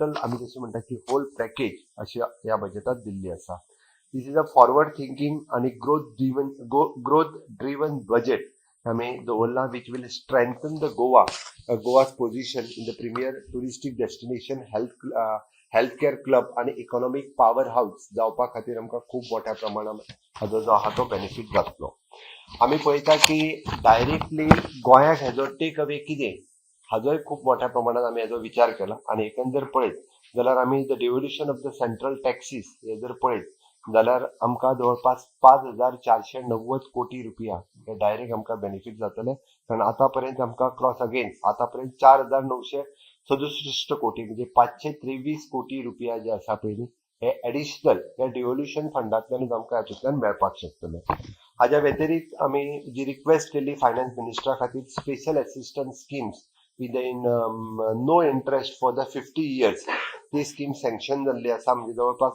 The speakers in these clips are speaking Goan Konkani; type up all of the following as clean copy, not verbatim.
आमी जशें म्हणटा की होल पॅकेज अशी ह्या बजेटात दिल्ली आसा. This is a forward thinking आनी growth driven budget आमी दवरला, which will strengthen the Goa's position in the premier touristic destination, health care hub आनी इकॉनॉमीक पावर हाऊस जावपा खातीर आमकां खूब मोठ्या प्रमाणात हाजो जो आहा तो बेनिफीट जातलो. आमी पळयता की डायरेक्टली गोंयाक हेजो टेक अवे कितें, हाजोय खूब मोठ्या प्रमाणात आमी हेजो विचार केला. आनी एकंदर पळयत जाल्यार आमी the devolution of the central taxes हे जर पळयत जाल्यार आमकां जवळपास 5490 कोटी रुपया हे डायरेक्ट आमकां बेनिफीट जातले, कारण आतां पर्यंत आमकां क्रॉस अगेन आतां पर्यंत 4967 कोटी, म्हणजे 523 कोटी रुपया जे आसा पळय न्ही, हे एडिशनल हे डिव्होल्युशन फंडांतल्यानूच आमकां हातूंतल्यान मेळपाक शकतले. हाज्या व्यतिरिक्त आमी जी रिक्वेस्ट केल्ली फायनान्स मिनिस्टरा खातीर, special assistance schemes with in no interest for the 50 years, ती स्कीम सँक्शन जाल्ली आसा. म्हणजे जवळपास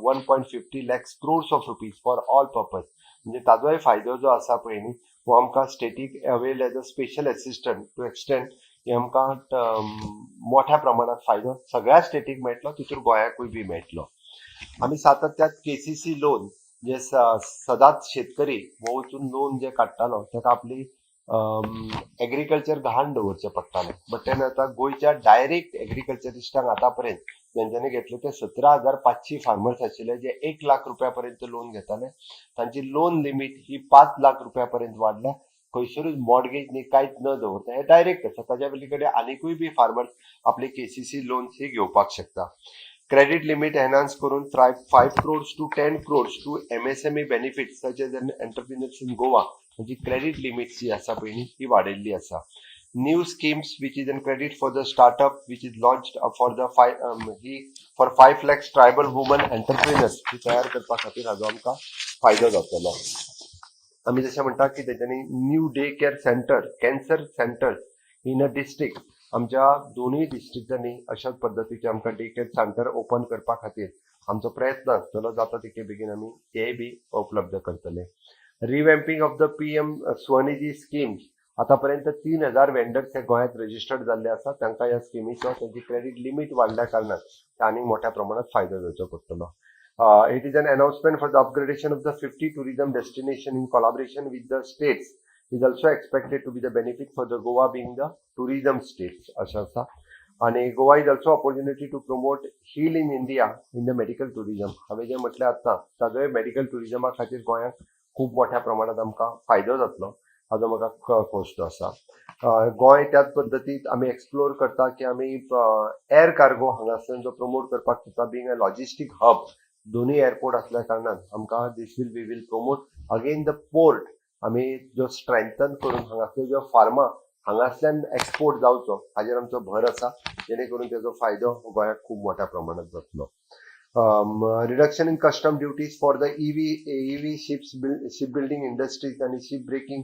1.50 lakhs crores of rupees for all purpose. म्हणजे ताजोय फायदो जो आसा पळय न्ही, हो आमकां static avail as a special assistant to extend हे आमकां मोठ्या प्रमाणात फायदो सगळ्या स्टेटीक मेळटलो, तितून गोंयाकूय बी मेळटलो. आमी सातत्यात केसीसी लोन जे सदांच शेतकरी हो वचून लोन जे काडटालो, ताका आपली एग्रीकल्चर गहाण दवरचें पडटालें. बट तेन्ना आतां गोंयच्या डायरेक्ट एग्रीकल्चरिस्टांक आतां पर्यंत जेंच्यांनी घेतले ते 17,500 फार्मर्स आशिल्ले, जे 1 लाख रुपया पर्यंत लोन घेताले. तांची लोन लिमीट ही 5 लाख रुपया पर्यंत वाडल्या, खंयसरूच मॉर्गेज न्ही, कांयच न दवरता. हे डायरेक्ट आसा. ताज्या पली कडेन आनिकूय बी फार्मर्स आपली केसीसी लोन्स ही घेवपाक शकता. क्रेडिट लिमीट एनहान्स करून 5 crores to 10 crores to MSME benefit such as an entrepreneurs in Goa. म्हणजे क्रेडिट लिमीट जी आसा पळय न्ही, ती वाडयल्ली आसा. New schemes which is an credit for the startup, which is launched for the five he for 5 lakhs tribal women entrepreneurs ही तयार करपा खातीर हाजो आमकां फायदो जातलो. आमी जशें म्हणटा की तेच्यांनी new day care center, cancer centers in a district, आमच्या दोनूय डिस्ट्रिक्टांनी अशाच पद्दतीचे आमकां डे केअर सेंटर ओपन करपा खातीर आमचो प्रयत्न आसतलो. जाता तितके बेगीन आमी तेय बी उपलब्ध करतले. Revamping of the PM Svanidhi schemes, आतापर्यंत 3000 वेंडर्स हे गोंयांत रजिस्टर्ड जाल्ले आसा. तांकां ह्या स्किमीचो तेंची क्रेडीट लिमीट वाडल्या कारणान आनीक मोठ्या प्रमाणात फायदो जावचो पडटलो. It is an announcement for the upgradation of the 50 tourism destination in collaboration with the states is also expected to be the benefit for the Goa, being the tourism states अशें आसा. आणि Goa is also opportunity to promote Heal in India in the medical tourism. हांवें जें म्हटलें आतां, ताजोय मेडिकल टुरिजमा खातीर गोंयांक खूब मोठ्या प्रमाणात आमकां फायदो जातलो, हाजो म्हाका खोस्तो आसा. गोंय त्याच पद्दतीत आमी एक्सप्लोर करता की आमी एअर कार्गो हांगासर जो प्रमोट करपाक सोदता, बीइंग अ लॉजिस्टीक हब. दोनूय एअरपोर्ट असल्या कारणान आमकां this will we will promote again the port. आमी जो स्ट्रेंथन करून हांगासर जो फार्मा हांगासल्यान एक्सपोर्ट जावचो, हाजेर आमचो भर आसा, जेणे करून तेजो फायदो गोंयाक खूब मोठ्या प्रमाणात जातलो. Reduction in custom duties for the EV ships, ship building industries आनी ship breaking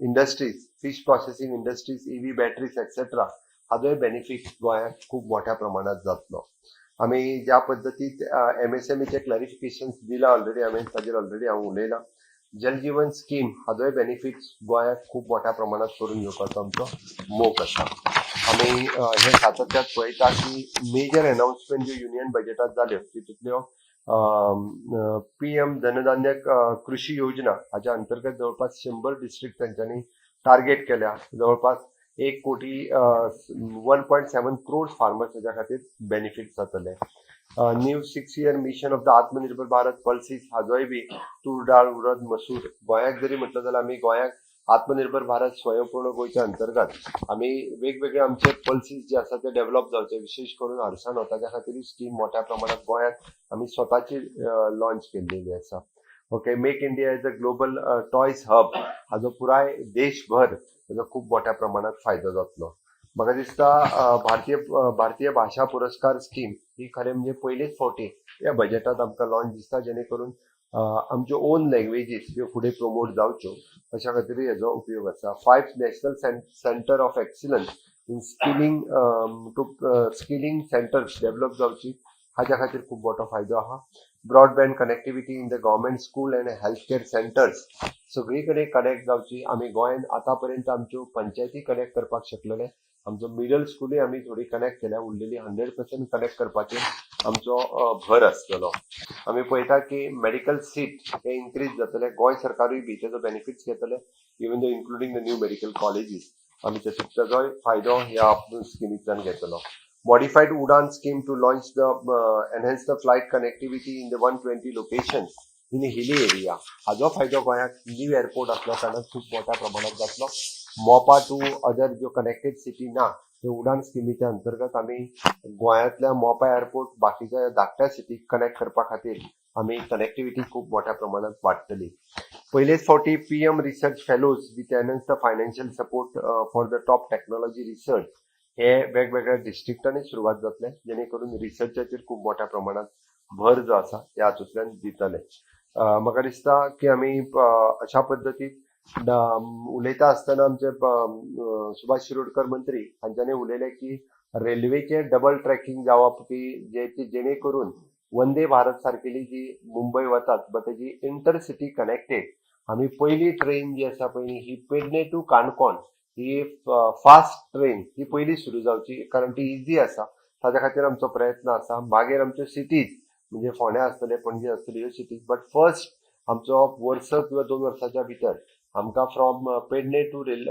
industries, fish processing industries, EV batteries, etcetera, हाजोय benefit गोंयाक खूब मोठ्या प्रमाणात जातलो. आमी ज्या पद्दतीत एमएसएमईचे क्लॅरिफिकेशन दिला ऑलरेडी हांवें, ताजेर ऑलरेडी हांव उलयलां. जल जीवन स्कीम हाजोय बेनिफीट गोंयाक खूब मोठ्या प्रमाणात करून घेवपाचो आमचो मोख आसा. आमी हे सातत्यात पळयता की मेजर अनाउन्समेंट ज्यो युनियन बजेटात जाल्यो, तितूंतल्यो पीएम धनधान्य कृषी योजना हाच्या अंतर्गत जवळपास 100 डिस्ट्रिक्ट तांच्यांनी टार्गेट केल्या. जवळपास 1 कोटी, 1.7 क्रोड फार्मर्स हेच्या खातीर बेनिफीट जातले. New 6 year mission of the आत्मनिर्भर भारत पल्सीस, हाजोय बी तूर डाळ, उडद, मसूर, गोंयाक जरी म्हटलं जाल्यार आमी गोंयाक आत्मनिर्भर भारत स्वयंपूर्ण गोंयच्या अंतर्गत आमी वेगवेगळे आमचे पल्सीस जे आसा ते डेव्हलप जावचे, विशेष करून हरसाणो, ताच्या खातीर स्कीम मोठ्या प्रमाणात गोंयांत आमी स्वताची लॉन्च केल्लेली आसा. Okay, Make India as a global toys hub, हाजो पुराय देशभर ताजो खूब मोठ्या प्रमाणात फायदो जातलो. म्हाका दिसता भारतीय भाशा पुरस्कार स्कीम ही खरें म्हणजे पयलेच फावटी ह्या बजेटात आमकां लॉन्च दिसता, जेणे करून आमच्यो ओन लँग्वेजीस ह्यो फुडें प्रमोट जावच्यो, अशा खातीर हेजो उपयोग आसा. Five national center of excellence in skilling to skilling centers develop जावची. हाज्या खातीर खूब मोठो फायदो आहा. Broadband connectivity in the government school and health care centres सगळी कडेन कनेक्ट जावची. आमी गोंयांत आतां पर्यंत आमच्यो पंचायती कनेक्ट करपाक शकलेले. आमचो मिडल स्कुलूय आमी थोडी कनेक्ट केल्या. उरलेली 100% कनेक्ट करपाचेर आमचो भर आसतलो. आमी पळयता की मेडिकल सीट हे इन्क्रीज जातले. गोंय सरकारूय बी तेजो बेनिफिट्स घेतले, even though including the new medical colleges, आमी तेजोय फायदो ह्या स्किमींतल्यान घेतलो. Modified UDAN scheme to launch the enhance the flight connectivity in the 120 locations in hilly area. हाजो फायदो गोंयाक न्यू एअरपोर्ट आसल्या कारणान खूब मोठ्या प्रमाणात जातलो. मोपा टू अदर ज्यो कनेक्टेड सिटी ना, ते उडान स्किमीच्या अंतर्गत आमी गोंयांतल्या मोपा एअरपोर्ट बाकीच्या धाकट्या सिटीक कनेक्ट करपा खातीर आमी कनेक्टिविटी खूब मोठ्या प्रमाणात वाडटली. पयलेच फावटी PM Research Fellows with enhance the financial support for the top technology research हे वेगवेगळ्या डिस्ट्रिक्टांनी सुरवात जातले, जेणे करून रिसर्चाचेर खूब मोठ्या प्रमाणात भर जो आसा त्या हातूंतल्यान दितले. म्हाका दिसता की आमी अशा पद्दतीन उलयता आसतना आमचे सुभाष शिरोडकर मंत्री हांच्यानी उलयले की रेल्वेचे डबल ट्रॅकिंग जावप की जे जेणे करून वंदे भारत सारकेली जी मुंबय वतात, बट तेजी इंटर सिटी कनेक्टेड आमी पयली ट्रेन जी आसा पळय, ही पेडणे टू काणकोण ही फास्ट ट्रेन ही पयली सुरू जावची, कारण ती इजी आसा. ताज्या खातीर आमचो प्रयत्न आसा. मागीर आमच्यो सिटीज म्हणजे फोंड्या आसतले, पणजे आसतले ह्यो सिटीज. बट फर्स्ट आमचो वर्स किंवा 2 वर्साच्या भितर आमकां from Pernem to rail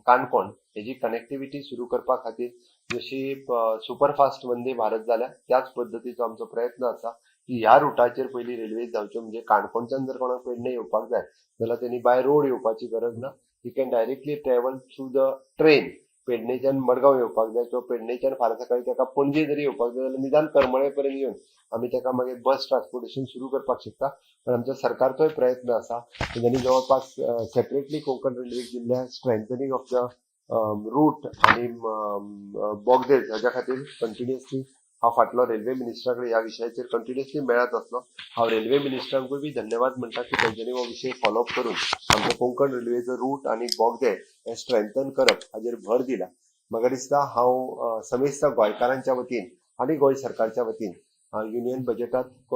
Canacona हेजी कनेक्टिविटी सुरू करपा खातीर जशी सुपरफास्ट वंदे भारत जाल्या, त्याच पद्दतीचो आमचो प्रयत्न आसा की ह्या रुटाचेर पयली रेल्वे जावच्यो. म्हणजे काणकोणच्यान जर कोणाक पेडणे येवपाक जाय जाल्यार तेणी बाय रोड येवपाची गरज ना. He can directly travel through the train. पेडणेच्यान Madgaon येवपाक जाय किंवा पेडणेच्यान फाल्यां सकाळी ताका पणजे जरी येवपाक जाय जाल्यार निदान करमळे पर्यंत येवन आमी ताका मागीर बस ट्रान्सपोर्टेशन सुरू करपाक शकता. पण आमच्या सरकारचोय प्रयत्न आसा. तेंच्यांनी जवळपास सेपरेटली कोंकण रेल्वेक दिल्ल्या स्ट्रेंथनिंग ऑफ the route आनी बोगदेज हाज्या खातीर कंटिन्युअसली हांव फाटलो रेल्वे मिनिस्टरा कडेन ह्या विशयाचेर कंटिन्युअसली मेळत आसलो. हांव रेल्वे मिनिस्टरांकूय बी धन्यवाद म्हणटा की तेंच्यांनी हो विशय फॉलोअप करून आमचो कोंकण रेल्वेचो रूट आनी बोगदे हे स्ट्रेंथन करप हाजेर भर दिला. म्हाका दिसता हांव समेस्त गोंयकारांच्या वतीन आनी गोंय सरकारच्या वतीन युनियन बजेटात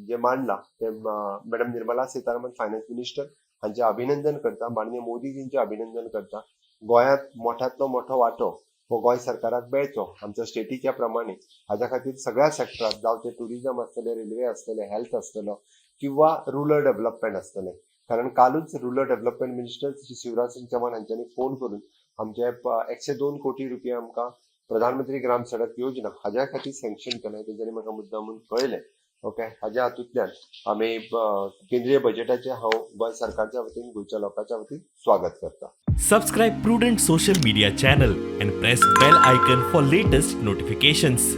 जे मांडला ते madam Nirmala Sitharaman, finance minister हांचे अभिनंदन करता. माननीय मोदीजींचे अभिनंदन करता. गोंयांत मोठ्यांतलो मोठो वांटो हो गोंय सरकाराक मेळचो आमच्या स्टेटीच्या प्रमाणे, हाज्या खातीर सगळ्या सेक्टरात, जावं ते टुरिझम आसतलें, रेल्वे आसतलें, हेल्थ आसतलो किंवा रुरल डेव्हलपमेंट आसतलें. कारण कालूच rural development minister Shri Shivraj Singh Chauhan हांच्यांनी फोन करून आमचे 102 कोटी रुपया आमकां प्रधानमंत्री ग्राम सडक योजना हाज्या खातीर सँक्शन केलें, तेंच्यांनी म्हाका मुद्दामून कळयलें. ओके, हाज्या हातूंतल्यान आमी केंद्रीय बजेटाचें हांव गोंय सरकारच्या वतीन, गोंयच्या लोकांच्या वतीन स्वागत करता. Subscribe Prudent Social Media channel and press bell icon for latest notifications.